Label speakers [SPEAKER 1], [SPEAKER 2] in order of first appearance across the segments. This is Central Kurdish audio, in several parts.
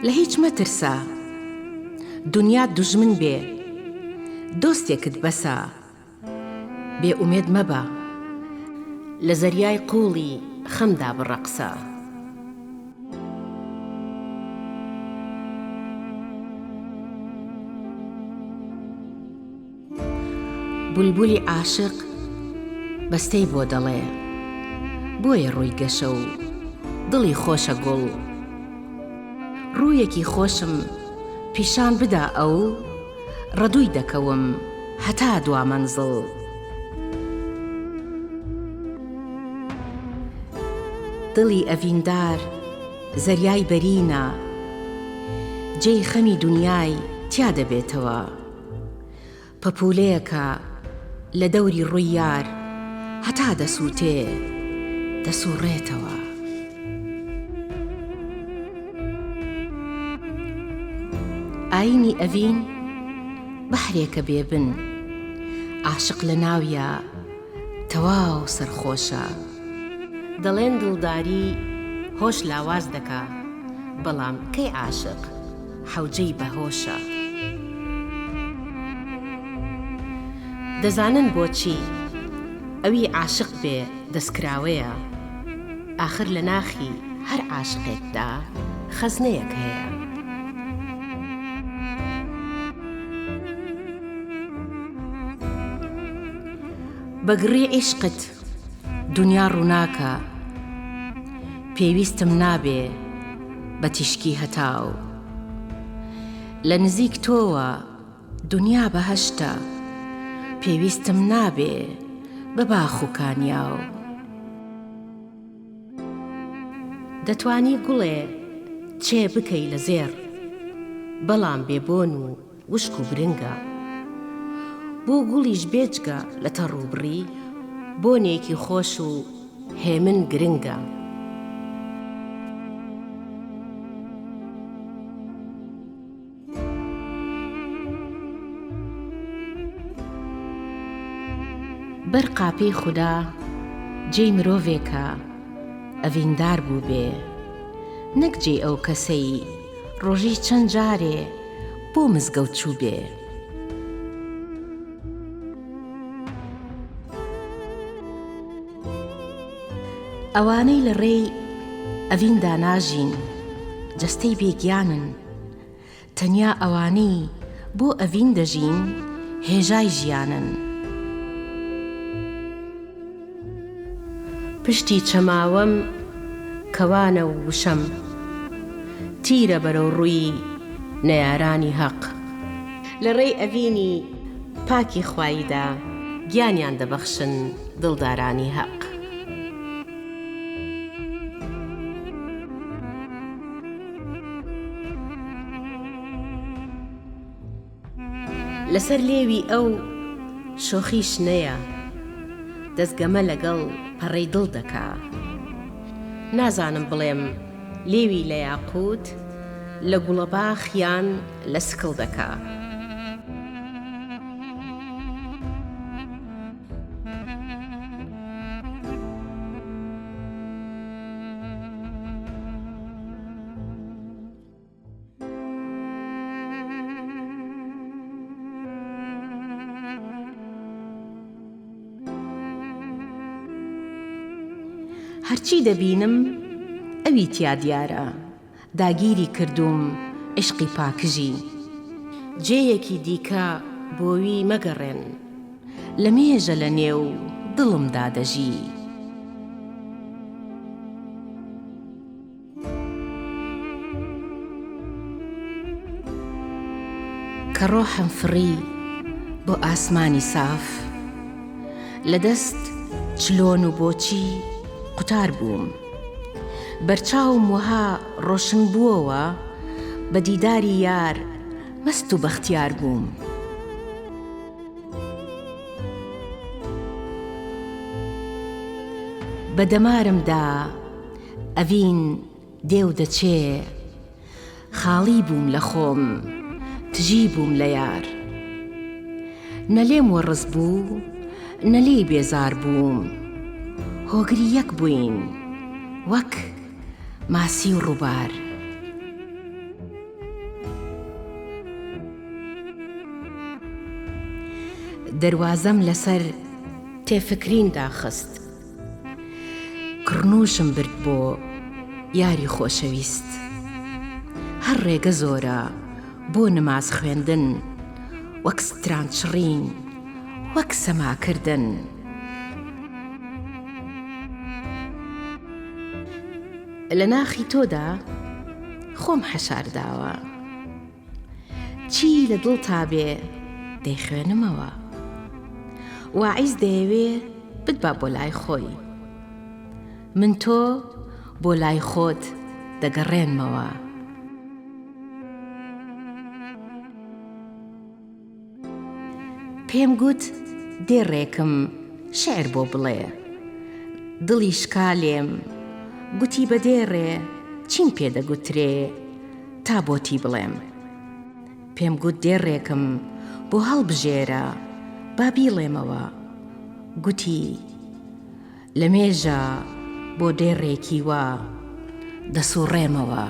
[SPEAKER 1] لە هیچ مەترسە دونیات دوژمن بێ دۆستێکت بەسە بێ ئومێد مەبە لە زەریای قووڵی خەمدا بڕەقسە. بولبولی عاشق بەستەی بۆ دەڵێ بۆیە ڕووی گەشە و دڵی خۆشە گوڵ ڕوویەکی خۆشم پیشان بدا ئەو ڕەدووی دەکەوم هەتا دوا مەنزڵ. دڵی ئەڤیندار زەریای بەرینە جێی خەمی دونیای تیا دەبێتەوە. پەپوولەیەکە لە دەوری ڕووی یار هەتا دەسووتێ دەسووڕێتەوە. ئایینی ئەڤین بەحرێکە بێ بن، عاشق لە ناویا تەواو سەرخۆشە. دەڵێن دڵداری هۆش لاواز دەکا، بەڵام کەی عاشق حەوجێی بە هۆشە. دەزانن بۆچی ئەوی عاشق بێ دەستکراوەیە؟ ئاخر لە ناخی هەر عاشقێکدا خەزنەیەک هەیە. بە گڕی عیشقت دونیا ڕووناکە، پێویستم نابێ بە تیشکی هەتاو. لە نزیک تۆوە دونیا بەهەشتە، پێویستم نابێ بە باخ و کانیاو. دەتوانی گوڵێ چێ بکەی لە زێڕ، بەڵام بێ بۆن و وشک و برنگە. بۆ گوڵیش بێجگە لە تەڕ و بڕی، بۆنێکی خۆش و هێمن گرنگە. بەر قاپیی خودا جێی مرۆڤێکە ئەڤیندار بووبێ، نەک جێی ئەو کەسەی ڕۆژی چەند جارێ بۆ مزگەوت چووبێ. ئەوانەی لە ڕێی ئەڤیندا ناژین، جەستەی بێ گیانن، تەنیا ئەوانەی بۆ ئەڤین دەژین هێژای ژیانن. پشتی چەماوەم کەوانە و وشەم تیرە بەرەو ڕووی نەیارانی هەق. لە ڕێی ئەڤینی پاکی خواییدا گیانیان دەبەخشن دڵدارانی هەق. لەسەر لێوی ئەو شۆخی شنەیە، دەست گەمە لەگەڵ پەڕەی دڵ دەکا. نازانم بڵێم لێوی لە یاقووت، لە گوڵەباخ یان لە سکڵ دەکا. هەرچی دەبینم ئەوی تیا دیارە داگیری کردووم عیشقی پاکژی جێیەکی دیکە بۆوی مەگەڕێن لە مێژە لە نێو دڵمدا دەژی. کە ڕۆحم فڕی بۆ ئاسمانی ساف لە دەست چلۆن و بۆچی قوتار بووم بەرچاوم وەها ڕۆشن بووەوە بە دیداری یار مەست و بەختیار بووم. بە دەمارمدا ئەڤین دێ و دەچێ خاڵی بووم لە خۆم تژی بووم لە یار نە لێم وەڕس بوو نە لێی بێزار بووم. هۆگری یەک بووین وەک ماسی و ڕووبار. دەروازەم لەسەر تێفکرین داخست. کڕنووشم برد بۆ یاری خۆشەویست. هەر ڕێگە زۆرە بۆ نماز خوێندن وەک ستران چڕین وەک سەما کردن. لە ناخی تۆدا خۆم حەشار داوە. چی لە دڵتا بێ دەیخوێنمەوە. واعیز دەیەوێ بتبا بۆ لای خۆی. من تۆ بۆ لای خۆت دەگەڕێنمەوە. پێم گوت دێڕێکم شیعر بۆ بڵێ. دڵی شکا لێم، گوتی بە دێڕێ چیم پێ دەگوترێ تا بۆتی بڵێم. پێم گوت دێڕێکم بۆ هەڵبژێرە با بیڵێمەوە، گوتی. لە مێژە بۆ دێڕێکی وا دەسووڕێمەوە.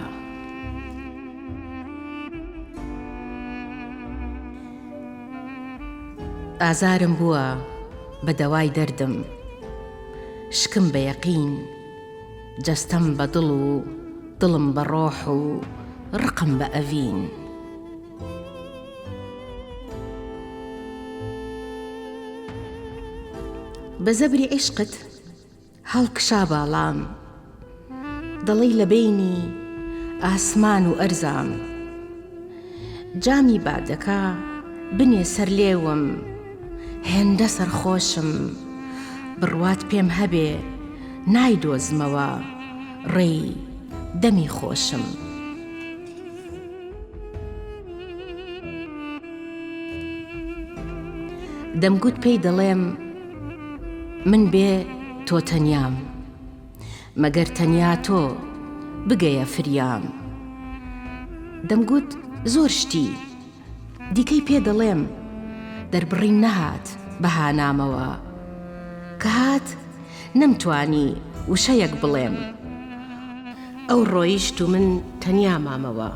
[SPEAKER 1] ئازارم بووە بە دەوای دەردم. شکم بە یەقین، جەستەم بە دڵ و دڵم بە ڕۆح و ڕقم بە ئەڤین. بە زەبری عیشقت هەڵکشا باڵام دەڵێی لە بەینی ئاسمان و ئەرزام جامی بادەکە بنێ سەر لێوم هێندە سەرخۆشم بڕوات پێم هەبێ نایدۆزمەوە ڕێی دەمی خۆشم. دەمگوت پێی دەڵێم من بێ تۆ تەنیام مەگەر تەنیا تۆ بگەیە فریام دەمگوت زۆر شتی دیکەی پێ دەڵێم دەربڕین نەهات بە هانامەوە کە هات نەمتوانی وشەیەک بڵێم ئەو ڕۆیشت و من تەنیا مامەوە.